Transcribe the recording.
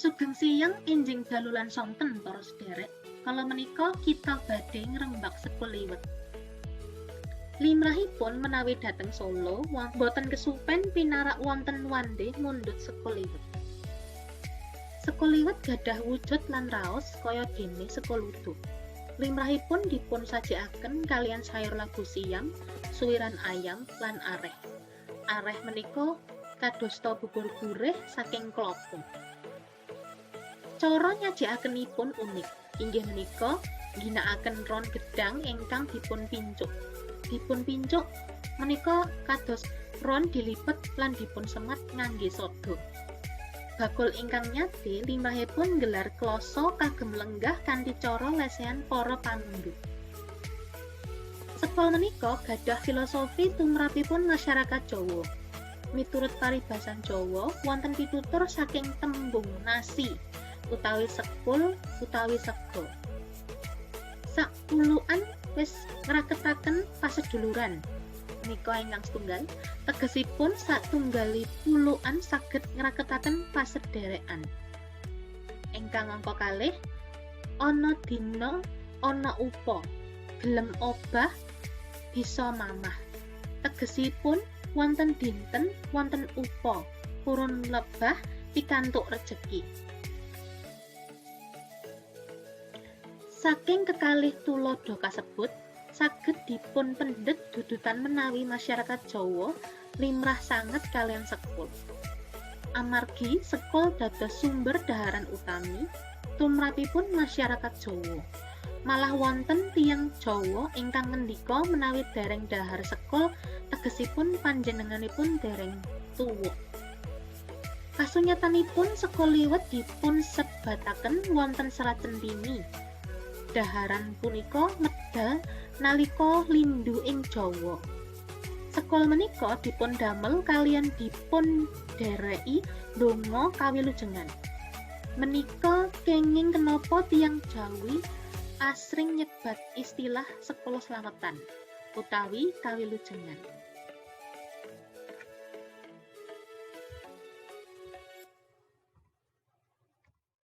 Sugeng siyang, enjing dalu lan sonten, para sedherek. Kala menika kita badhe ngrembak sekul liwet. Limrahipun menawi dhateng Solo, boten kesupen pinarak wonten wande mundhut sekul liwet. Sekul liwet gadah wujud lan raos kaya dene sekul uduk. Limrahipun dipun sajekaken kaliyan sayur labu siam, suwiran ayam, lan areh. Areh menika kadosta bubur gurih saking klapa. Cara nyajekakenipun unik, inggih menika ngginakaken ron gedhang ingkang dipun pincuk. Dipun pincuk menika kados ron dilipet lan dipun semat ngangge soda. Bakul ingkang nyade limrahipun nggelar klasa kagem lenggah kanthi cara lesehan para pamundhut. Sekul menika gadah filosofi tumrapipun masyarakat Jawa. Miturut paribasan Jawa, wonten pitutur saking tembung nasi utawi sekul utawi sega. Sakpulukan wis ngraketaken paseduluran. Menika ingkang setunggal, tegesipun satunggali pulukan saged ngraketaken pasedherekan. Ingkang angka kalih, ana dina ana upa, gelem obah bisa mamah. Tegesipun wonten dinten wonten upa, purun lebah pikantuk rejeki. Saking kekalih tuladha kasebut, saged dipun pendhet dudutan menawi masyarakat Jawa limrah sanget kaliyan sekul. Amargi sekul dados sumber dhaharan utami tumrapipun masyarakat Jawa. Malah wonten tiyang Jawa ingkang ngendika menawi dereng dhahar sekul tegesipun panjenenganipun dereng tuwa. Kasunyatanipun sekul liwet dipun sebataken wonten Serat Centhini. Dhaharan punika medal nalika lindu ing Jawa. Sekul menika dipun damel kaliyan dipun dhereki donga kawilujengan. Menika kenging kenapa tiyang Jawi asring nyebat istilah sekul slametan utawi kawilujengan.